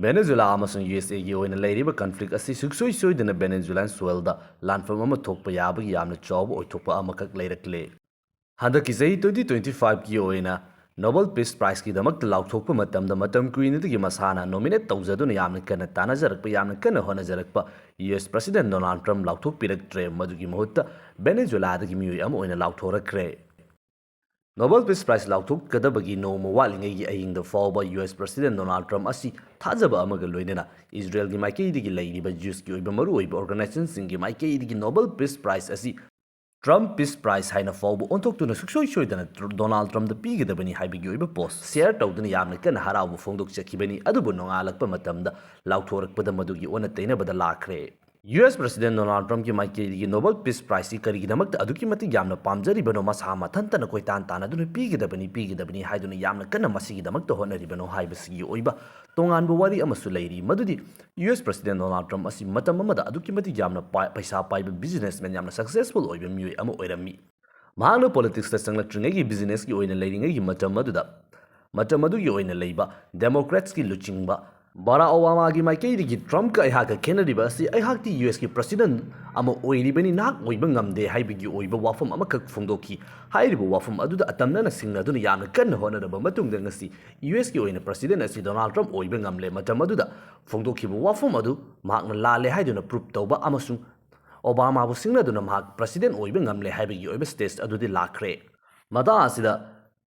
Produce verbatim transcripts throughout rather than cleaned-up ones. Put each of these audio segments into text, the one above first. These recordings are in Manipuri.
ꯚꯦꯅꯦꯖꯨꯂꯥ ꯑꯃꯁꯨꯡ ꯌꯨ ꯑꯦꯁ ꯑꯦꯒꯤ ꯑꯣꯏꯅ ꯂꯩꯔꯤꯕ ꯀꯟꯐ꯭ꯂꯤꯛ ꯑꯁꯤ ꯁꯨꯡꯁꯣꯏ ꯁꯣꯏꯗꯅ ꯚꯦꯅꯦꯖꯨꯂꯥꯟ ꯁꯣꯏꯜꯗ ꯂꯥꯟꯐꯝ ꯑꯃ ꯊꯣꯛꯄ ꯌꯥꯕꯒꯤ ꯌꯥꯝꯅ ꯆꯥꯎꯕ ꯑꯣꯏꯊꯣꯛꯄ ꯑꯃꯈꯛ ꯂꯩꯔꯛꯂꯦ꯫ ꯍꯟꯗꯛꯀꯤ ꯆꯍꯤ twenty twenty fiveꯀꯤ ꯑꯣꯏꯅ ꯅꯣꯕꯦꯜ ꯄꯤꯁ ꯄ꯭ꯔꯥꯏꯖꯀꯤꯗꯃꯛꯇ ꯂꯥꯎꯊꯣꯛꯄ ꯃꯇꯝꯗ ꯃꯇꯝ ꯀꯨꯏꯅꯗꯒꯤ ꯃꯁꯥꯅ ꯅꯣꯃꯤꯅꯦꯠ ꯇꯧꯖꯗꯨꯅ ꯌꯥꯝꯅ ꯀꯟꯅ ꯇꯥꯟꯅꯖꯔꯛꯄ, ꯌꯥꯝꯅ ꯀꯟꯅ ꯍꯣꯠꯅꯖꯔꯛꯄ ꯌꯨ ꯑꯦꯁ ꯄ꯭ꯔꯁꯤꯗꯦꯟ ꯗꯣꯅꯥꯜꯗ ꯇ꯭ꯔꯝꯞ ꯂꯥꯎꯊꯣꯛꯄꯤꯔꯛꯇ꯭ꯔꯦ꯫ ꯃꯗꯨꯒꯤ ꯃꯍꯨꯠꯇ ꯚꯦꯅꯦꯖꯨꯂꯥꯗꯒꯤ ꯃꯤꯑꯣꯏ ꯑꯃ ꯑꯣꯏꯅ ꯂꯥꯎꯊꯣꯔꯛꯈ꯭ꯔꯦ꯫ ꯅꯣꯕꯦꯜ ꯄꯤꯁ ꯄ꯭ꯔꯥꯏꯖ ꯂꯥꯎꯊꯣꯛꯀꯗꯕꯒꯤ ꯅꯣꯡꯃ ꯋꯥꯠꯂꯤꯉꯩꯒꯤ ꯑꯍꯤꯡꯗ ꯐꯥꯎꯕ ꯌꯨ ꯑꯦꯁ ꯄ꯭ꯔꯁꯤꯗꯦꯟ ꯗꯣꯅꯥꯜꯗ ꯇ꯭ꯔꯝꯞ ꯑꯁꯤ ꯊꯥꯖꯕ ꯑꯃꯒ ꯂꯣꯏꯅꯅ ꯏꯖꯔꯦꯜꯒꯤ ꯃꯥꯏꯀꯩꯗꯒꯤ ꯂꯩꯔꯤꯕ ꯖ꯭ꯌꯨꯁꯀꯤ ꯑꯣꯏꯕ ꯃꯔꯨꯑꯣꯏꯕ ꯑꯣꯔꯒꯅꯥꯏꯖꯦꯁꯟꯁꯤꯡꯒꯤ ꯃꯥꯏꯀꯩꯗꯒꯤ ꯅꯣꯕꯦꯜ ꯄꯤꯁ ꯄ꯭ꯔꯥꯏꯖ ꯑꯁꯤ ꯇ꯭ꯔꯝꯞ ꯄꯤꯁ ꯄ꯭ꯔꯥꯏꯖ ꯍꯥꯏꯅ ꯐꯥꯎꯕ ꯑꯣꯟꯊꯣꯛꯇꯨꯅ ꯁꯨꯡꯁꯣꯏ ꯁꯣꯏꯗꯅ ꯇ꯭ꯔ-, ꯗꯣꯅꯥꯜꯗ ꯇ꯭ꯔꯝꯞꯇ ꯄꯤꯒꯗꯕꯅꯤ ꯍꯥꯏꯕꯒꯤ ꯑꯣꯏꯕ ꯄꯣꯁ ꯁꯦꯌꯔ ꯇꯧꯗꯨꯅ ꯌꯥꯝꯅ ꯀꯟꯅ ꯍꯔꯥꯎꯕ ꯐꯣꯡꯗꯣꯛꯆꯈꯤꯕꯅꯤ꯫ ꯑꯗꯨꯕꯨ ꯅꯣꯡꯉꯥꯜꯂꯛꯄ ꯃꯇꯝꯗ ꯂꯥꯎꯊꯣꯔꯛꯄꯗ ꯃꯗꯨꯒꯤ ꯑꯣꯟꯅ ꯇꯩꯅꯕꯗ ꯂꯥꯛꯈ꯭ꯔꯦ꯫ ꯌꯨ ꯑꯦꯁ ꯄ꯭ꯔꯁꯤꯗꯦꯟ ꯗꯣꯅꯥꯜꯗ ꯇ꯭ꯔꯝꯞꯀꯤ ꯃꯥꯏꯀꯩꯗꯒꯤ ꯅꯣꯕꯦꯜ ꯄꯤꯁ ꯄ꯭ꯔꯥꯏꯖꯁꯤ ꯀꯔꯤꯒꯤꯗꯃꯛꯇ ꯑꯗꯨꯛꯀꯤ ꯃꯇꯤꯛ ꯌꯥꯝꯅ ꯄꯥꯝꯖꯔꯤꯕꯅꯣ, ꯃꯁꯥ ꯃꯊꯟꯇꯅ ꯀꯣꯏꯇꯥꯟ ꯇꯥꯟꯅꯗꯨꯅ ꯄꯤꯒꯗꯕꯅꯤ, ꯄꯤꯒꯗꯕꯅꯤ ꯍꯥꯏꯗꯨꯅ ꯌꯥꯝꯅ ꯀꯟꯅ ꯃꯁꯤꯒꯤꯗꯃꯛꯇ ꯍꯣꯠꯅꯔꯤꯕꯅꯣ ꯍꯥꯏꯕꯁꯤꯒꯤ ꯑꯣꯏꯕ ꯇꯣꯉꯥꯟꯕ ꯋꯥꯔꯤ ꯑꯃꯁꯨ ꯂꯩꯔꯤ, ꯃꯗꯨꯗꯤ ꯌꯨ ꯑꯦꯁ ꯄ꯭ꯔꯁꯤꯗꯦꯟ ꯗꯣꯅꯥꯜꯗ ꯇ꯭ꯔꯝꯞ ꯑꯁꯤ ꯃꯇꯝ ꯑꯃꯗ ꯑꯗꯨꯛꯀꯤ ꯃꯇꯤꯛ ꯌꯥꯝꯅ ꯄꯥꯏ-, ꯄꯩꯁꯥ ꯄꯥꯏꯕ ꯕꯤꯖꯤꯅꯦꯁꯃꯦꯟ, ꯌꯥꯝꯅ ꯁꯛꯁꯦꯁꯐꯨꯜ ꯑꯣꯏꯕ ꯃꯤꯑꯣꯏ ꯑꯃ ꯑꯣꯏꯔꯝꯃꯤ꯫ ꯃꯍꯥꯛꯅ ꯄꯣꯂꯤꯇꯤꯛꯁꯇ ꯆꯪꯂꯛꯇ꯭ꯔꯤꯉꯩꯒꯤ ꯕꯤꯖꯤꯅꯦꯁꯀꯤ ꯑꯣꯏꯅ ꯂꯩꯔꯤꯉꯩꯒꯤ ꯃꯇꯝ ꯑꯗꯨꯗ, ꯃꯇꯝ ꯑꯗꯨꯒꯤ ꯑꯣꯏꯅ ꯂꯩꯕ ꯗꯦꯃꯣꯀ꯭ꯔꯦꯠꯁꯀꯤ ꯂꯨꯆꯤꯡꯕ ꯕꯥꯔꯥꯛ ꯑꯣꯕꯥꯃꯥꯒꯤ ꯃꯥꯏꯀꯩꯗꯒꯤ ꯇ꯭ꯔꯝꯞꯀ ꯑꯩꯍꯥꯛꯀ ꯈꯦꯠꯅꯔꯤꯕ ꯑꯁꯤ, ꯑꯩꯍꯥꯛꯇꯤ ꯌꯨ ꯑꯦꯁꯀꯤ ꯄ꯭ꯔꯁꯤꯗꯦꯟ ꯑꯃ ꯑꯣꯏꯔꯤꯕꯅꯤ, ꯅꯍꯥꯛ ꯑꯣꯏꯕ ꯉꯝꯗꯦ ꯍꯥꯏꯕꯒꯤ ꯑꯣꯏꯕ ꯋꯥꯐꯝ ꯑꯃꯈꯛ ꯐꯣꯡꯗꯣꯛꯈꯤ꯫ ꯍꯥꯏꯔꯤꯕ ꯋꯥꯐꯝ ꯑꯗꯨꯗ ꯑꯇꯝꯅꯅ ꯁꯤꯡꯅꯗꯨꯅ ꯌꯥꯝꯅ ꯀꯟꯅ ꯍꯣꯠꯅꯔꯕ ꯃꯇꯨꯡꯗ ꯉꯁꯤ ꯌꯨ ꯑꯦꯁꯀꯤ ꯑꯣꯏꯅ ꯄ꯭ꯔꯁꯤꯗꯦꯟ ꯑꯁꯤ ꯗꯣꯅꯥꯜꯗ ꯇ꯭ꯔꯝꯞ ꯑꯣꯏꯕ ꯉꯝꯂꯦ꯫ ꯃꯇꯝ ꯑꯗꯨꯗ ꯐꯣꯡꯗꯣꯛꯈꯤꯕ ꯋꯥꯐꯝ ꯑꯗꯨ ꯃꯍꯥꯛꯅ ꯂꯥꯜꯂꯦ ꯍꯥꯏꯗꯨꯅ ꯄ꯭ꯔꯨꯞ ꯇꯧꯕ ꯑꯃꯁꯨꯡ ꯑꯣꯕꯥꯃꯥꯕꯨ ꯁꯤꯡꯅꯗꯨꯅ ꯃꯍꯥꯛ ꯄ꯭ꯔꯁꯤꯗꯦꯟ ꯑꯣꯏꯕ ꯉꯝꯂꯦ ꯍꯥꯏꯕꯒꯤ ꯑꯣꯏꯕ ꯁ꯭ꯇꯦꯖ ꯑꯗꯨꯗꯤ ꯂꯥꯛꯈ꯭ꯔꯦ꯫ ꯃꯇꯥꯡ ꯑꯁꯤꯗ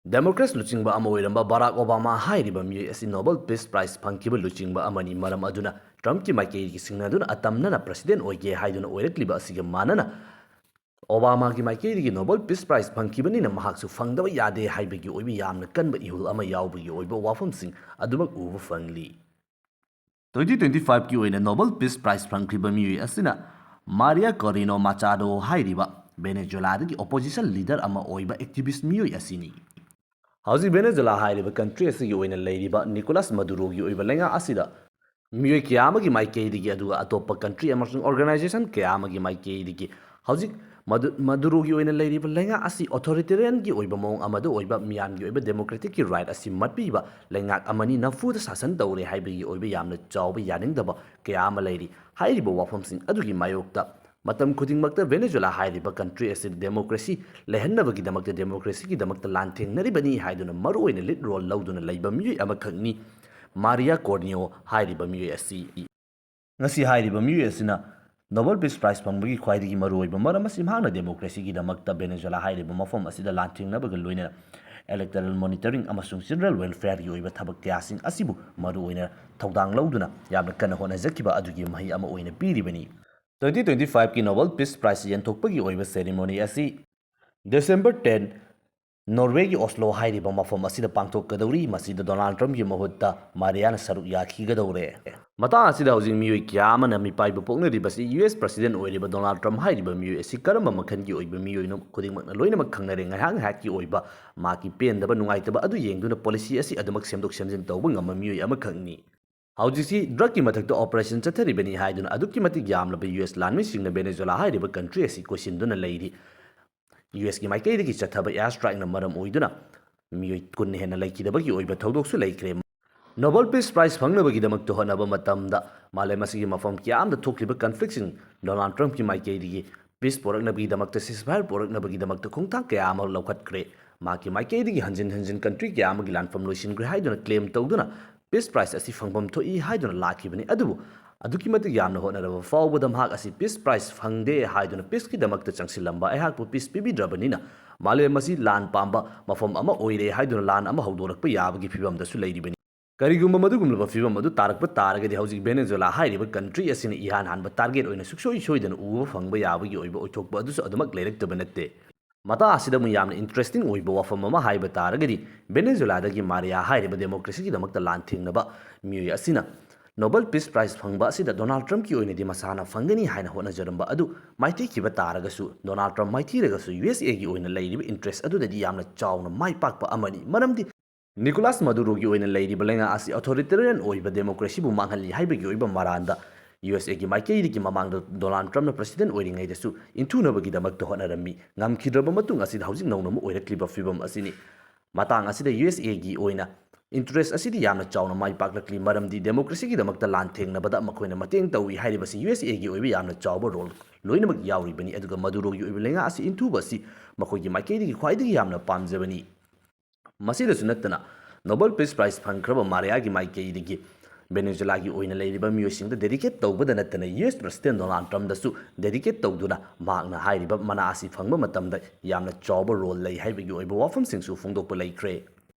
ꯗꯦꯃꯣꯀ꯭ꯔꯦꯠꯁ ꯂꯨꯆꯤꯡꯕ ꯑꯃ ꯑꯣꯏꯔꯝꯕ ꯕꯥꯔꯥꯛ ꯑꯣꯕꯥꯃꯥ ꯍꯥꯏꯔꯤꯕ ꯃꯤꯑꯣꯏ ꯑꯁꯤ ꯅꯣꯕꯦꯜ ꯄꯤꯁ ꯄ꯭ꯔꯥꯏꯖ ꯐꯪꯈꯤꯕ ꯂꯨꯆꯤꯡꯕ ꯑꯃꯅꯤ꯫ ꯃꯔꯝ ꯑꯗꯨꯅ ꯇ꯭ꯔꯝꯞꯀꯤ ꯃꯥꯏꯀꯩꯒꯤ ꯁꯤꯡꯅꯗꯨꯅ ꯑꯇꯝꯅꯅ ꯄ꯭ꯔꯁꯤꯗꯦꯟ ꯑꯣꯏꯒꯦ ꯍꯥꯏꯗꯨꯅ ꯑꯣꯏꯔꯛꯂꯤꯕ ꯑꯁꯤꯒ ꯃꯥꯟꯅꯅ ꯑꯣꯕꯥꯃꯥꯒꯤ ꯃꯥꯏꯀꯩꯗꯒꯤ ꯅꯣꯕꯦꯜ ꯄꯤꯁ ꯄ꯭ꯔꯥꯏꯖ ꯐꯪꯈꯤꯕꯅꯤꯅ ꯃꯍꯥꯛꯁꯨ ꯐꯪꯗꯕ ꯌꯥꯗꯦ ꯍꯥꯏꯕꯒꯤ ꯑꯣꯏꯕ ꯌꯥꯝꯅ ꯀꯟꯕ ꯏꯍꯨꯜ ꯑꯃ ꯌꯥꯎꯕꯒꯤ ꯑꯣꯏꯕ ꯋꯥꯐꯝꯁꯤꯡ ꯑꯗꯨꯃꯛ ꯎꯕ ꯐꯪꯂꯤ꯫ Twenty twenty fiveꯀꯤ ꯑꯣꯏꯅ ꯅꯣꯕꯦꯜ ꯄꯤꯁ ꯄ꯭ꯔꯥꯏꯖ ꯐꯪꯈ꯭ꯔꯤꯕ ꯃꯤꯑꯣꯏ ꯑꯁꯤꯅ ꯃꯥꯔꯤꯌꯥ ꯀꯣꯔꯤꯅꯣ ꯃꯥꯆꯥꯗꯣ ꯍꯥꯏꯔꯤꯕ ꯚꯦꯅꯦꯖꯨꯂꯥꯗꯒꯤ ꯑꯣꯄꯣꯖꯤꯁꯟ ꯂꯤꯗꯔ ꯑꯃ ꯑꯣꯏꯕ ꯑꯦꯛꯇꯤꯚꯤꯁ꯭ꯠ ꯃꯤꯑꯣꯏ ꯑꯁꯤꯅꯤ꯫ ꯍꯧꯖꯤꯛ ꯚꯦꯅꯦꯖꯨꯂꯥ ꯍꯥꯏꯔꯤꯕ ꯀꯟꯇ꯭ꯔꯤ ꯑꯁꯤꯒꯤ ꯑꯣꯏꯅ ꯂꯩꯔꯤꯕ ꯅꯤꯀꯣꯂꯥꯁ ꯃꯗꯨꯔꯣꯒꯤ ꯑꯣꯏꯕ ꯂꯩꯉꯥꯛ ꯑꯁꯤꯗ ꯃꯤꯑꯣꯏ ꯀꯌꯥ ꯑꯃꯒꯤ ꯃꯥꯏꯀꯩꯗꯒꯤ, ꯑꯗꯨꯒ ꯑꯇꯣꯞꯄ ꯀꯟꯇ꯭ꯔꯤ ꯑꯃꯁꯨꯡ ꯑꯣꯔꯒꯅꯥꯏꯖꯦꯁꯟ ꯀꯌꯥ ꯑꯃꯒꯤ ꯃꯥꯏꯀꯩꯗꯒꯤ ꯍꯧꯖꯤꯛ ꯃꯗꯨ-, ꯃꯗꯨꯔꯣꯒꯤ ꯑꯣꯏꯅ ꯂꯩꯔꯤꯕ ꯂꯩꯉꯥꯛ ꯑꯁꯤ authoritarianꯒꯤ ꯑꯣꯏꯕ ꯃꯑꯣꯡ ꯑꯃꯗ ꯑꯣꯏꯕ, ꯃꯤꯌꯥꯝꯒꯤ ꯑꯣꯏꯕ democraticꯀꯤ right ꯑꯁꯤ ꯃꯠꯄꯤꯕ ꯂꯩꯉꯥꯛ ꯑꯃꯅꯤ, ꯅꯝꯐꯨꯗ ꯁꯥꯁꯟ ꯇꯧꯔꯦ ꯍꯥꯏꯕꯒꯤ ꯑꯣꯏꯕ ꯌꯥꯝꯅ ꯆꯥꯎꯕ ꯌꯥꯅꯤꯡꯗꯕ ꯀꯌꯥ ꯑꯃ ꯂꯩꯔꯤ꯫ ꯍꯥꯏꯔꯤꯕ ꯋꯥꯐꯝꯁꯤꯡ ꯑꯗꯨꯒꯤ ꯃꯥꯌꯣꯛꯇ ꯃꯇꯝ ꯈꯨꯗꯤꯡꯃꯛꯇ Venezuela ꯍꯥꯏꯔꯤꯕ country ꯑꯁꯤ democracy ꯂꯩꯍꯟꯅꯕꯒꯤꯗꯃꯛꯇ, democracyꯒꯤꯗꯃꯛꯇ ꯂꯥꯟꯊꯦꯡꯅꯔꯤꯕꯅꯤ ꯍꯥꯏꯗꯨꯅ ꯃꯔꯨꯑꯣꯏꯅ lead role ꯂꯧꯗꯨꯅ ꯂꯩꯕ ꯃꯤꯑꯣꯏ ꯑꯃꯈꯛꯅꯤ ꯃꯥꯔꯤꯌꯥ ꯀꯣꯔꯅꯤꯌꯣ ꯍꯥꯏꯔꯤꯕ ꯃꯤꯑꯣꯏ ꯑꯁꯤ꯫ ꯉꯁꯤ ꯍꯥꯏꯔꯤꯕ ꯃꯤꯑꯣꯏ ꯑꯁꯤꯅ Nobel Peace Prize ꯐꯪꯕꯒꯤ ꯈ꯭ꯋꯥꯏꯗꯒꯤ ꯃꯔꯨꯑꯣꯏꯕ ꯃꯔꯝ ꯑꯁꯤ ꯃꯍꯥꯛꯅ democracyꯒꯤꯗꯃꯛꯇ Venezuela ꯍꯥꯏꯔꯤꯕ ꯃꯐꯝ ꯑꯁꯤꯗ ꯂꯥꯟꯊꯦꯡꯅꯕꯒ ꯂꯣꯏꯅꯅ electoral monitoring ꯑꯃꯁꯨꯡ general welfareꯒꯤ ꯑꯣꯏꯕ ꯊꯕꯛ ꯀꯌꯥꯁꯤꯡ ꯑꯁꯤꯕꯨ ꯃꯔꯨꯑꯣꯏꯅ ꯊꯧꯗꯥꯡ ꯂꯧꯗꯨꯅ ꯌꯥꯝꯅ ꯀꯟꯅ ꯍꯣꯠꯅꯖꯈꯤꯕ ꯑꯗꯨꯒꯤ ꯃꯍꯩ ꯑꯃ ꯑꯣꯏꯅ ꯄꯤꯔꯤꯕꯅꯤ꯫ Twenty twenty fiveꯀꯤ Nobel Peace Prize ꯌꯦꯟꯊꯣꯛꯄꯒꯤ ꯑꯣꯏꯕ ceremony ꯑꯁꯤ December ten Norwayꯒꯤ Oslo ꯍꯥꯏꯔꯤꯕ ꯃꯐꯝ ꯑꯁꯤꯗ ꯄꯥꯡꯊꯣꯛꯀꯗꯧꯔꯤ꯫ ꯃꯁꯤꯗ Donald Trumpꯀꯤ ꯃꯍꯨꯠꯇ ꯃꯥꯔꯤꯌꯥꯅ ꯁꯔꯨꯛ ꯌꯥꯈꯤꯒꯗꯧꯔꯦ꯫ ꯃꯇꯥꯡ ꯑꯁꯤꯗ ꯍꯧꯖꯤꯛ ꯃꯤꯑꯣꯏ ꯀꯌꯥ ꯑꯃꯅ ꯃꯤꯄꯥꯏꯕ ꯄꯣꯛꯅꯔꯤꯕꯁꯤ US President ꯑꯣꯏꯔꯤꯕ Donald Trump ꯍꯥꯏꯔꯤꯕ ꯃꯤꯑꯣꯏ ꯑꯁꯤ ꯀꯔꯝꯕ ꯃꯈꯜꯒꯤ ꯑꯣꯏꯕ ꯃꯤꯑꯣꯏꯅꯣ ꯈꯨꯗꯤꯡꯃꯛꯅ ꯂꯣꯏꯅꯃꯛ ꯈꯪꯅꯔꯦ꯫ ꯉꯥꯏꯍꯥꯛ ꯉꯥꯏꯍꯥꯛꯀꯤ ꯑꯣꯏꯕ ꯃꯍꯥꯛꯀꯤ ꯄꯦꯟꯗꯕ ꯅꯨꯡꯉꯥꯏꯇꯕ ꯑꯗꯨ ꯌꯦꯡꯗꯨꯅ policy ꯑꯁꯤ ꯑꯗꯨꯃꯛ ꯁꯦꯝꯗꯣꯛ ꯁꯦꯝꯖꯤꯟ ꯇꯧꯕ ꯉꯝꯕ ꯃꯤꯑꯣꯏ ꯑꯃꯈꯛꯅꯤ꯫ ꯍꯧꯖꯤꯛꯁꯤ drugꯀꯤ ꯃꯊꯛꯇ operation ꯆꯠꯊꯔꯤꯕꯅꯤ ꯍꯥꯏꯗꯨꯅ ꯑꯗꯨꯛꯀꯤ ꯃꯇꯤꯛ ꯌꯥꯝꯂꯕ US ꯂꯥꯟꯃꯤꯁꯤꯡꯅ Venezuela ꯍꯥꯏꯔꯤꯕ country ꯑꯁꯤ ꯀꯣꯏꯁꯤꯟꯗꯨꯅ ꯂꯩꯔꯤ꯫ USꯀꯤ ꯃꯥꯏꯀꯩꯗꯒꯤ ꯆꯠꯊꯕ air strikeꯅ ꯃꯔꯝ ꯑꯣꯏꯗꯨꯅ ꯃꯤꯑꯣꯏ ꯀꯨꯟ ꯍꯦꯟꯅ ꯂꯩꯈꯤꯗꯕꯒꯤ ꯑꯣꯏꯕ ꯊꯧꯗꯣꯛꯁꯨ ꯂꯩꯈ꯭ꯔꯦ꯫ Nobel Peace Prize ꯐꯪꯅꯕꯒꯤꯗꯃꯛꯇ ꯍꯣꯠꯅꯕ ꯃꯇꯝꯗ ꯃꯥꯂꯦꯝ ꯑꯁꯤꯒꯤ ꯃꯐꯝ ꯀꯌꯥ ꯑꯃꯗ ꯊꯣꯛꯂꯤꯕ conflictꯁꯤꯡ Donald Trumpꯀꯤ ꯃꯥꯏꯀꯩꯗꯒꯤ peace ꯄꯣꯔꯛꯅꯕꯒꯤꯗꯃꯛꯇ, ceasefire ꯄꯣꯔꯛꯅꯕꯒꯤꯗꯃꯛꯇ ꯈꯣꯡꯊꯥꯡ ꯀꯌꯥ ꯑꯃ ꯂꯧꯈꯠꯈ꯭ꯔꯦ꯫ ꯃꯍꯥꯛꯀꯤ ꯃꯥꯏꯀꯩꯗꯒꯤ ꯍꯟꯖꯤꯟ ꯍꯟꯖꯤꯟ country ꯀꯌꯥ ꯑꯃꯒꯤ ꯂꯥꯟꯐꯝ ꯂꯣꯏꯁꯤꯟꯈ꯭ꯔꯦ ꯍꯥꯏꯗꯨꯅ claim ꯇꯧꯗꯨꯅ peace prize ꯑꯁꯤ ꯐꯪꯐꯝ ꯊꯣꯛꯏ ꯍꯥꯏꯗꯨꯅ ꯂꯥꯛꯈꯤꯕꯅꯤ꯫ ꯑꯗꯨꯕꯨ ꯑꯗꯨꯛꯀꯤ ꯃꯇꯤꯛ ꯌꯥꯝꯅ ꯍꯣꯠꯅꯔꯕ ꯐꯥꯎꯕꯗ ꯃꯍꯥꯛ ꯑꯁꯤ peace prize ꯐꯪꯗꯦ ꯍꯥꯏꯗꯨꯅ peaceꯀꯤꯗꯃꯛꯇ ꯆꯪꯁꯤꯜꯂꯝꯕ ꯑꯩꯍꯥꯛꯄꯨ peace ꯄꯤꯕꯤꯗ꯭ꯔꯕꯅꯤꯅ ꯃꯥꯂꯦꯝ ꯑꯁꯤ ꯂꯥꯟ ꯄꯥꯝꯕ ꯃꯐꯝ ꯑꯃ ꯑꯣꯏꯔꯦ ꯍꯥꯏꯗꯨꯅ ꯂꯥꯟ ꯑꯃ ꯍꯧꯗꯣꯔꯛꯄ ꯌꯥꯕꯒꯤ ꯐꯤꯕꯝꯗꯁꯨ ꯂꯩꯔꯤꯕꯅꯤ꯫ ꯀꯔꯤꯒꯨꯝꯕ ꯃꯗꯨꯒꯨꯝꯂꯕ ꯐꯤꯕꯝ ꯑꯗꯨ ꯇꯥꯔꯛꯄ ꯇꯥꯔꯒꯗꯤ ꯍꯧꯖꯤꯛ Venezuela ꯍꯥꯏꯔꯤꯕ country ꯑꯁꯤꯅ ꯏꯍꯥꯟ ꯍꯥꯟꯕ target ꯑꯣꯏꯅ ꯁꯨꯡꯁꯣꯏ ꯁꯣꯏꯗꯅ ꯎꯕ ꯐꯪꯕ ꯌꯥꯕꯒꯤ ꯑꯣꯏꯕ ꯑꯣꯏꯊꯣꯛꯄ ꯑꯗꯨꯁꯨ ꯑꯗꯨꯃꯛ ꯂꯩꯔꯛꯇꯕ ꯅꯠꯇꯦ꯫ ꯃꯇꯥꯡ ꯑꯁꯤꯗ ꯑꯃꯨꯛ ꯌꯥꯝꯅ interesting ꯑꯣꯏꯕ ꯋꯥꯐꯝ ꯑꯃ ꯍꯥꯏꯕ ꯇꯥꯔꯒꯗꯤ Venezuelaꯗꯒꯤ ꯃꯥꯔꯤꯌꯥ ꯍꯥꯏꯔꯤꯕ democracyꯒꯤꯗꯃꯛꯇ ꯂꯥꯟ ꯊꯦꯡꯅꯕ ꯃꯤꯑꯣꯏ ꯑꯁꯤꯅ Nobel Peace Prize ꯐꯪꯕ ꯑꯁꯤꯗ Donald Trumpꯀꯤ ꯑꯣꯏꯅꯗꯤ ꯃꯁꯥꯅ ꯐꯪꯒꯅꯤ ꯍꯥꯏꯅ ꯍꯣꯠꯅꯖꯔꯝꯕ ꯑꯗꯨ ꯃꯥꯏꯊꯤꯈꯤꯕ ꯇꯥꯔꯒꯁꯨ Donald Trump ꯃꯥꯏꯊꯤꯔꯒꯁꯨ USAꯒꯤ ꯑꯣꯏꯅ ꯂꯩꯔꯤꯕ interest ꯑꯗꯨꯗꯗꯤ ꯌꯥꯝꯅ ꯆꯥꯎꯅ ꯃꯥꯏ ꯄꯥꯛꯄ ꯑꯃꯅꯤ꯫ ꯃꯔꯝꯗꯤ Nicolas Maduroꯒꯤ ꯑꯣꯏꯅ ꯂꯩꯔꯤꯕ ꯂꯩꯉꯥꯛ ꯑꯁꯤ authoritarian ꯑꯣꯏꯕ democracyꯕꯨ ꯃꯥꯡꯍꯜꯂꯤ ꯍꯥꯏꯕꯒꯤ ꯑꯣꯏꯕ ꯃꯔꯥꯟꯗ ꯌꯨ ꯑꯦꯁ ꯑꯦꯒꯤ ꯃꯥꯏꯀꯩꯗꯒꯤ ꯃꯃꯥꯡꯗ ꯗꯣꯅꯥꯜꯗ ꯇ꯭ꯔꯝꯞꯅ ꯄ꯭ꯔꯁꯤꯗꯦꯟ ꯑꯣꯏꯔꯤꯉꯩꯗꯁꯨ ꯏꯟꯊꯨꯅꯕꯒꯤꯗꯃꯛꯇ ꯍꯣꯠꯅꯔꯝꯃꯤ꯫ ꯉꯝꯈꯤꯗ꯭ꯔꯕ ꯃꯇꯨꯡ ꯑꯁꯤꯗ ꯍꯧꯖꯤꯛ ꯅꯧꯅ ꯑꯃꯨꯛ ꯑꯣꯏꯔꯛꯂꯤꯕ ꯐꯤꯕꯝ ꯑꯁꯤꯅꯤ꯫ ꯃꯇꯥꯡ ꯑꯁꯤꯗ ꯌꯨ ꯑꯦꯁ ꯑꯦꯒꯤ ꯑꯣꯏꯅ ꯏꯟꯇꯔꯦꯁ ꯑꯁꯤꯗꯤ ꯌꯥꯝꯅ ꯆꯥꯎꯅ ꯃꯥꯏ ꯄꯥꯛꯂꯛꯂꯤ, ꯃꯔꯝꯗꯤ ꯗꯦꯃꯣꯀ꯭ꯔꯦꯁꯤꯒꯤꯗꯃꯛꯇ ꯂꯥꯟ ꯊꯦꯡꯅꯕꯗ ꯃꯈꯣꯏꯅ ꯃꯇꯦꯡ ꯇꯧꯏ ꯍꯥꯏꯔꯤꯕꯁꯤ ꯌꯨ ꯑꯦꯁ ꯑꯦꯒꯤ ꯑꯣꯏꯕ ꯌꯥꯝꯅ ꯆꯥꯎꯕ ꯔꯣꯜ ꯂꯣꯏꯅꯃꯛ ꯌꯥꯎꯔꯤꯕꯅꯤ꯫ ꯑꯗꯨꯒ ꯃꯗꯨꯔꯣꯒꯤ ꯑꯣꯏꯕ ꯂꯩꯉꯥꯛ ꯑꯁꯤ ꯏꯟꯊꯨꯕ ꯑꯁꯤ ꯃꯈꯣꯏꯒꯤ ꯃꯥꯏꯀꯩꯗꯒꯤ ꯈ꯭ꯋꯥꯏꯗꯒꯤ ꯌꯥꯝꯅ ꯄꯥꯝꯖꯕꯅꯤ꯫ ꯃꯁꯤꯗꯁꯨ ꯅꯠꯇꯅ, ꯅꯣꯕꯦꯜ ꯄꯤꯁ ꯄ꯭ꯔꯥꯏꯖ ꯐꯪꯈ꯭ꯔꯕ ꯃꯥꯔꯤꯌꯥꯒꯤ ꯃꯥꯏꯀꯩꯗꯒꯤ ꯚꯦꯅꯦꯖꯨꯂꯥꯒꯤ ꯑꯣꯏꯅ ꯂꯩꯔꯤꯕ ꯃꯤꯑꯣꯏꯁꯤꯡꯗ ꯗꯦꯗꯤꯀꯦꯠ ꯇꯧꯕꯗ ꯅꯠꯇꯅ ꯌꯨ ꯑꯦꯁ ꯄ꯭ꯔꯁꯤꯗꯦꯟ ꯗꯣꯅꯥꯜꯗ ꯇ꯭ꯔꯝꯞꯇꯁꯨ ꯗꯦꯗꯤꯀꯦꯠ ꯇꯧꯗꯨꯅ ꯃꯍꯥꯛꯅ ꯍꯥꯏꯔꯤꯕ ꯃꯅꯥ ꯑꯁꯤ ꯐꯪꯕ ꯃꯇꯝꯗ ꯌꯥꯝꯅ ꯆꯥꯎꯕ ꯔꯣꯜ ꯂꯩ ꯍꯥꯏꯕꯒꯤ ꯑꯣꯏꯕ ꯋꯥꯐꯝꯁꯤꯡꯁꯨ ꯐꯣꯡꯗꯣꯛꯄ ꯂꯩꯈ꯭ꯔꯦ꯫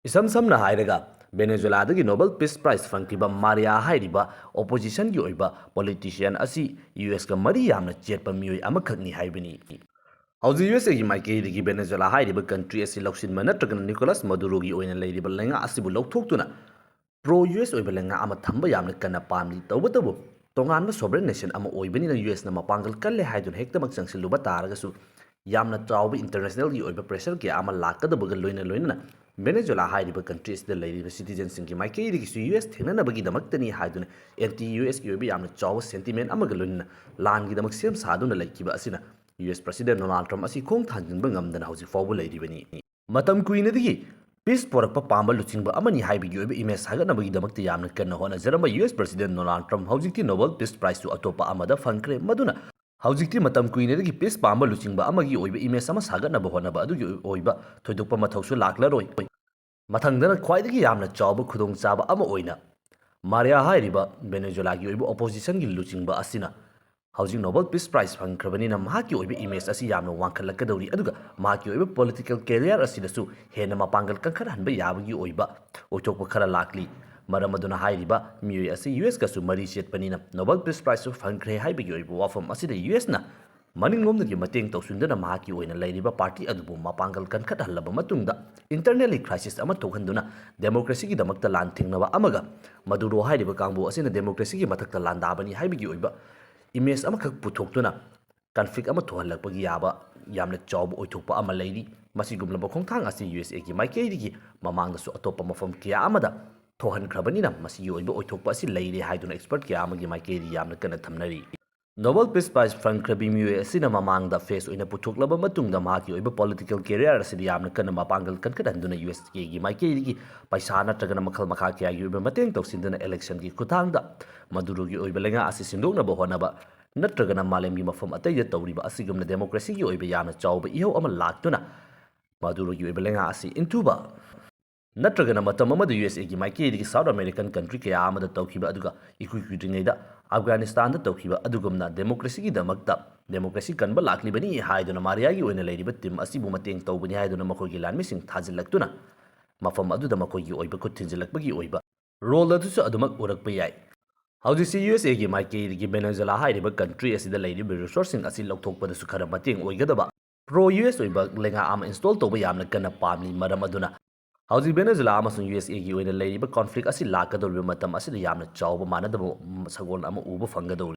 ꯏꯁꯝ ꯁꯝꯅ ꯍꯥꯏꯔꯒ, ꯚꯦꯅꯦꯖꯨꯂꯥꯗꯒꯤ ꯅꯣꯕꯦꯜ ꯄꯤꯁ ꯄ꯭ꯔꯥꯏꯖ ꯐꯪꯈꯤꯕ ꯃꯥꯔꯤꯌꯥ ꯍꯥꯏꯔꯤꯕ ꯑꯣꯄꯣꯖꯤꯁꯟꯒꯤ ꯑꯣꯏꯕ ꯄꯣꯂꯤꯇꯤꯁꯤꯌꯥꯟ ꯑꯁꯤ ꯌꯨ ꯑꯦꯁꯀ ꯃꯔꯤ ꯌꯥꯝꯅ ꯆꯦꯠꯄ ꯃꯤꯑꯣꯏ ꯑꯃꯈꯛꯅꯤ ꯍꯥꯏꯕꯅꯤ꯫ ꯍꯧꯖꯤꯛ ꯌꯨ ꯑꯦꯁ ꯑꯦꯒꯤ ꯃꯥꯏꯀꯩꯗꯒꯤ ꯚꯦꯅꯦꯖꯨꯂꯥ ꯍꯥꯏꯔꯤꯕ ꯀꯟꯇ꯭ꯔꯤ ꯑꯁꯤ ꯂꯧꯁꯤꯟꯕ ꯅꯠꯇ꯭ꯔꯒꯅ ꯅꯤꯀꯣꯂꯥꯁ ꯃꯗꯨꯔꯣꯒꯤ ꯑꯣꯏꯅ ꯂꯩꯔꯤꯕ ꯂꯩꯉꯥꯛ ꯑꯁꯤꯕꯨ ꯂꯧꯊꯣꯛꯇꯨꯅ ꯄ꯭ꯔꯣ ꯌꯨ ꯑꯦꯁ ꯑꯣꯏꯕ ꯂꯩꯉꯥꯛ ꯑꯃ ꯊꯝꯕ ꯌꯥꯝꯅ ꯀꯟꯅ ꯄꯥꯝꯂꯤ꯫ ꯇꯧꯕꯇꯕꯨ, ꯇꯣꯉꯥꯟꯕ ꯁꯣꯕꯔꯦꯟ ꯅꯦꯁꯟ ꯑꯃ ꯑꯣꯏꯕꯅꯤꯅ ꯌꯨ ꯑꯦꯁꯅ ꯃꯄꯥꯡꯒꯜ ꯀꯜꯂꯦ ꯍꯥꯏꯗꯨꯅ ꯍꯦꯛꯇꯃꯛ ꯆꯪꯁꯤꯜꯂꯨꯕ ꯇꯥꯔꯒꯁꯨ, ꯌꯥꯝꯅ ꯆꯥꯎꯕ ꯏꯟꯇꯔꯅꯦꯁꯅꯦꯜꯒꯤ ꯑꯣꯏꯕ ꯄ꯭ꯔꯦꯁꯔ ꯀꯌꯥ ꯑꯃ ꯂꯥꯛꯀꯗꯕꯒ ꯂꯣꯏꯅ ꯂꯣꯏꯅꯅ ꯚꯦꯅꯦꯖꯨꯂꯥ ꯍꯥꯏꯔꯤꯕ ꯀꯟꯇ꯭ꯔꯤ ꯑꯁꯤꯗ ꯂꯩꯔꯤꯕ ꯁꯤꯇꯤꯖꯟꯁꯤꯡꯒꯤ ꯃꯥꯏꯀꯩꯗꯒꯤꯁꯨ ꯌꯨ ꯑꯦꯁ ꯊꯦꯡꯅꯅꯕꯒꯤꯗꯃꯛꯇꯅꯤ ꯍꯥꯏꯗꯨꯅ ꯑꯦꯟꯇꯤ ꯌꯨ ꯑꯦꯁꯀꯤ ꯑꯣꯏꯕ ꯌꯥꯝꯅ ꯆꯥꯎꯕ ꯁꯦꯟꯇꯤꯃꯦꯟ ꯑꯃꯒ ꯂꯣꯏꯅꯅ ꯂꯥꯟꯒꯤꯗꯃꯛ ꯁꯦꯝ ꯁꯥꯗꯨꯅ ꯂꯩꯈꯤꯕ ꯑꯁꯤꯅ ꯌꯨ ꯑꯦꯁ ꯄ꯭ꯔꯁꯤꯗꯦꯟ ꯗꯣꯅꯥꯜꯗ ꯇ꯭ꯔꯝꯞ ꯑꯁꯤ ꯈꯣꯡ ꯊꯥꯡꯖꯤꯟꯕ ꯉꯝꯗꯅ ꯍꯧꯖꯤꯛ ꯐꯥꯎꯕ ꯂꯩꯔꯤꯕꯅꯤ꯫ ꯃꯇꯝ ꯀꯨꯏꯅꯗꯒꯤ ꯄꯤꯁ ꯄꯣꯔꯛꯄ ꯄꯥꯝꯕ ꯂꯨꯆꯤꯡꯕ ꯑꯃꯅꯤ ꯍꯥꯏꯕꯒꯤ ꯑꯣꯏꯕ ꯏꯃꯦꯖ ꯁꯥꯒꯠꯅꯕꯒꯤꯗꯃꯛꯇ ꯌꯥꯝꯅ ꯀꯟꯅ ꯍꯣꯠꯅꯖꯔꯝꯕ ꯌꯨ ꯑꯦꯁ ꯄ꯭ꯔꯁꯤꯗꯦꯟ ꯗꯣꯅꯥꯜꯗ ꯇ꯭ꯔꯝꯞ ꯍꯧꯖꯤꯛꯇꯤ ꯅꯣꯕꯦꯜ ꯄꯤꯁ ꯄ꯭ꯔꯥꯏꯖꯁꯨ ꯑꯇꯣꯞꯄ ꯑꯃꯗ ꯐꯪꯈ꯭ꯔꯦ꯫ ꯃꯗꯨꯅ ꯍꯧꯖꯤꯛꯇꯤ ꯃꯇꯝ ꯀꯨꯏꯅꯗꯒꯤ ꯄꯤꯁ ꯄꯥꯝꯕ ꯂꯨꯆꯤꯡꯕ ꯑꯃꯒꯤ ꯑꯣꯏꯕ ꯏꯃꯦꯖ ꯑꯃ ꯁꯥꯒꯠꯅꯕ ꯍꯣꯠꯅꯕ ꯑꯗꯨꯒꯤ ꯑꯣꯏꯕ ꯊꯣꯏꯗꯣꯛꯄ ꯃꯊꯧꯁꯨ ꯂꯥꯛꯂꯔꯣꯏ꯫ ꯃꯊꯪꯗꯅ ꯈ꯭ꯋꯥꯏꯗꯒꯤ ꯌꯥꯝꯅ ꯆꯥꯎꯕ ꯈꯨꯗꯣꯡꯆꯥꯕ ꯑꯃ ꯑꯣꯏꯅ ꯃꯥꯔꯤꯌꯥ ꯍꯥꯏꯔꯤꯕ ꯚꯦꯅꯦꯖꯨꯂꯥꯒꯤ ꯑꯣꯏꯕ ꯑꯣꯄꯣꯖꯤꯁꯟꯒꯤ ꯂꯨꯆꯤꯡꯕ ꯑꯁꯤꯅ ꯍꯧꯖꯤꯛ ꯅꯣꯕꯦꯜ ꯄꯤꯁ ꯄ꯭ꯔꯥꯏꯖ ꯐꯪꯈ꯭ꯔꯕꯅꯤꯅ ꯃꯍꯥꯛꯀꯤ ꯑꯣꯏꯕ ꯏꯃꯦꯖ ꯑꯁꯤ ꯌꯥꯝꯅ ꯋꯥꯡꯈꯠꯂꯛꯀꯗꯧꯔꯤ, ꯑꯗꯨꯒ ꯃꯍꯥꯛꯀꯤ ꯑꯣꯏꯕ ꯄꯣꯂꯤꯇꯤꯀꯦꯜ ꯀꯦꯔꯤꯌꯔ ꯑꯁꯤꯗꯁꯨ ꯍꯦꯟꯅ ꯃꯄꯥꯡꯒꯜ ꯀꯟꯈꯠꯍꯟꯕ ꯌꯥꯕꯒꯤ ꯑꯣꯏꯕ ꯑꯣꯏꯊꯣꯛꯄ ꯈꯔ ꯂꯥꯛꯂꯤ꯫ ꯃꯔꯝ ꯑꯗꯨꯅ ꯍꯥꯏꯔꯤꯕ ꯃꯤꯑꯣꯏ ꯑꯁꯤ ꯌꯨ ꯑꯦꯁꯀꯁꯨ ꯃꯔꯤ ꯆꯦꯠꯄꯅꯤꯅ ꯅꯣꯕꯦꯜ ꯄꯤꯁ ꯄ꯭ꯔꯥꯏꯖꯁꯨ ꯐꯪꯈ꯭ꯔꯦ ꯍꯥꯏꯕꯒꯤ ꯑꯣꯏꯕ ꯋꯥꯐꯝ ꯑꯁꯤꯗ ꯌꯨ ꯑꯦꯁꯅ ꯃꯅꯤꯡꯂꯣꯝꯗꯒꯤ ꯃꯇꯦꯡ ꯇꯧꯁꯤꯟꯗꯨꯅ ꯃꯍꯥꯛꯀꯤ ꯑꯣꯏꯅ ꯂꯩꯔꯤꯕ ꯄꯥꯔꯇꯤ ꯑꯗꯨꯕꯨ ꯃꯄꯥꯡꯒꯜ ꯀꯟꯈꯠꯍꯜꯂꯕ ꯃꯇꯨꯡꯗ, ꯏꯟꯇꯔꯅꯦꯜꯂꯤ ꯀ꯭ꯔꯥꯏꯁꯤꯁ ꯑꯃ ꯊꯣꯛꯍꯟꯗꯨꯅ ꯗꯦꯃꯣꯀ꯭ꯔꯦꯁꯤꯒꯤꯗꯃꯛꯇ ꯂꯥꯟ ꯊꯦꯡꯅꯕ ꯑꯃꯒ ꯃꯗꯨꯔꯣ ꯍꯥꯏꯔꯤꯕ ꯀꯥꯡꯕꯨ ꯑꯁꯤꯅ ꯗꯦꯃꯣꯀ꯭ꯔꯦꯁꯤꯒꯤ ꯃꯊꯛꯇ ꯂꯥꯟꯗꯥꯕꯅꯤ ꯍꯥꯏꯕꯒꯤ ꯑꯣꯏꯕ ꯏꯃꯦꯖ ꯑꯃꯈꯛ ꯄꯨꯊꯣꯛꯇꯨꯅ ꯀꯟꯐ꯭ꯂꯤꯛ ꯑꯃ ꯊꯣꯛꯍꯜꯂꯛꯄꯒꯤ ꯌꯥꯕ ꯌꯥꯝꯅ ꯆꯥꯎꯕ ꯑꯣꯏꯊꯣꯛꯄ ꯑꯃ ꯂꯩꯔꯤ꯫ ꯃꯁꯤꯒꯨꯝꯂꯕ ꯈꯣꯡꯊꯥꯡ ꯑꯁꯤ ꯌꯨ ꯑꯦꯁ ꯑꯦꯒꯤ ꯃꯥꯏꯀꯩꯗꯒꯤ ꯃꯃꯥꯡꯗꯁꯨ ꯑꯇꯣꯞꯄ ꯃꯐꯝ ꯀꯌꯥ ꯑꯃꯗ ꯊꯣꯛꯍꯟꯈ꯭ꯔꯕꯅꯤꯅ ꯃꯁꯤꯒꯤ ꯑꯣꯏꯕ ꯑꯣꯏꯊꯣꯛꯄ ꯑꯁꯤ ꯂꯩꯔꯦ ꯍꯥꯏꯗꯨꯅ expert ꯀꯌꯥ ꯑꯃꯒꯤ ꯃꯥꯏꯀꯩꯗꯒꯤ ꯌꯥꯝꯅ ꯀꯟꯅ ꯊꯝꯅꯔꯤ꯫ Nobel Peace Prize ꯐꯪꯈ꯭ꯔꯕꯤ ꯃꯤꯑꯣꯏ ꯑꯁꯤꯅ ꯃꯃꯥꯡꯗ face ꯑꯣꯏꯅ ꯄꯨꯊꯣꯛꯂꯕ ꯃꯇꯨꯡꯗ ꯃꯍꯥꯛꯀꯤ ꯑꯣꯏꯕ political career ꯑꯁꯤꯗ ꯌꯥꯝꯅ ꯀꯟꯅ ꯃꯄꯥꯡꯒꯜ ꯀꯟꯈꯠꯍꯟꯗꯨꯅ ꯌꯨ ꯑꯦꯁ ꯑꯦꯒꯤ ꯃꯥꯏꯀꯩꯗꯒꯤ ꯄꯩꯁꯥ ꯅꯠꯇ꯭ꯔꯒꯅ ꯃꯈꯜ ꯃꯈꯥ ꯀꯌꯥꯒꯤ ꯑꯣꯏꯕ ꯃꯇꯦꯡ ꯇꯧꯁꯤꯟꯗꯨꯅ electionꯒꯤ ꯈꯨꯠꯊꯥꯡꯗ ꯃꯗꯨꯔꯣꯒꯤ ꯑꯣꯏꯕ ꯂꯩꯉꯥꯛ ꯑꯁꯤ ꯁꯤꯟꯗꯣꯛꯅꯕ ꯍꯣꯠꯅꯕ ꯅꯠꯇ꯭ꯔꯒꯅ ꯃꯥꯂꯦꯝꯒꯤ ꯃꯐꯝ ꯑꯇꯩꯗ ꯇꯧꯔꯤꯕ ꯑꯁꯤꯒꯨꯝꯅ democracyꯒꯤ ꯑꯣꯏꯕ ꯌꯥꯝꯅ ꯆꯥꯎꯕ ꯏꯍꯧ ꯑꯃ ꯂꯥꯛꯇꯨꯅ ꯃꯗꯨꯔꯣꯒꯤ ꯑꯣꯏꯕ ꯂꯩꯉꯥꯛ ꯑꯁꯤ ꯏꯟꯊꯨꯕ ꯅꯠꯇ꯭ꯔꯒꯅ ꯃꯇꯝ ꯑꯃꯗ ꯌꯨ ꯑꯦꯁ ꯑꯦꯒꯤ ꯃꯥꯏꯀꯩꯗꯒꯤ South American country ꯀꯌꯥ ꯑꯃꯗ ꯇꯧꯈꯤꯕ ꯑꯗꯨꯒ ꯏꯀꯨꯏ ꯀꯨꯏꯗ꯭ꯔꯤꯉꯩꯗ ꯑꯐꯒꯥꯅꯤꯁꯇꯥꯟꯗ ꯇꯧꯈꯤꯕ ꯑꯗꯨꯒꯨꯝꯅ democracyꯒꯤꯗꯃꯛꯇ democracy ꯀꯟꯕ ꯂꯥꯛꯂꯤꯕꯅꯤ ꯍꯥꯏꯗꯨꯅ ꯃꯥꯔꯤꯌꯥꯒꯤ ꯑꯣꯏꯅ ꯂꯩꯔꯤꯕ team ꯑꯁꯤꯕꯨ ꯃꯇꯦꯡ ꯇꯧꯕꯅꯤ ꯍꯥꯏꯗꯨꯅ ꯃꯈꯣꯏꯒꯤ ꯂꯥꯟꯃꯤꯁꯤꯡ ꯊꯥꯖꯤꯜꯂꯛꯇꯨꯅ ꯃꯐꯝ ꯑꯗꯨꯗ ꯃꯈꯣꯏꯒꯤ ꯑꯣꯏꯕ ꯈꯨꯠ ꯊꯤꯟꯖꯤꯜꯂꯛꯄꯒꯤ ꯑꯣꯏꯕ role ꯑꯗꯨꯁꯨ ꯑꯗꯨꯃꯛ ꯎꯔꯛꯄ ꯌꯥꯏ꯫ ꯍꯧꯖꯤꯛꯁꯤ ꯌꯨ ꯑꯦꯁ ꯑꯦꯒꯤ ꯃꯥꯏꯀꯩꯗꯒꯤ ꯚꯦꯅꯦꯖꯨꯂꯥ ꯍꯥꯏꯔꯤꯕ country ꯑꯁꯤꯗ ꯂꯩꯔꯤꯕ resourceꯁꯤꯡ ꯑꯁꯤ ꯂꯧꯊꯣꯛꯄꯗꯁꯨ ꯈꯔ ꯃꯇꯦꯡ ꯑꯣꯏꯒꯗꯕ pro ꯌꯨ ꯑꯦꯁ ꯑꯣꯏꯕ ꯂꯩꯉꯥꯛ ꯑꯃ install ꯇꯧꯕ ꯌꯥꯝꯅ ꯀꯟꯅ ꯄꯥꯝꯂꯤ꯫ ꯃꯔꯝ ꯑꯗꯨꯅ ꯍꯧꯖꯤꯛ ꯚꯦꯅꯦꯖꯨꯂꯥ ꯑꯃꯁꯨꯡ ꯌꯨ ꯑꯦꯁ ꯑꯦꯒꯤ ꯑꯣꯏꯅ ꯂꯩꯔꯤꯕ conflict ꯑꯁꯤ ꯂꯥꯛꯀꯗꯧꯔꯤꯕ ꯃꯇꯝ ꯑꯁꯤꯗ ꯌꯥꯝꯅ ꯆꯥꯎꯕ ꯃꯥꯟꯅꯗꯕ ꯁꯒꯣꯜ ꯑꯃ ꯎꯕ ꯐꯪꯒꯗꯧꯔꯤ꯫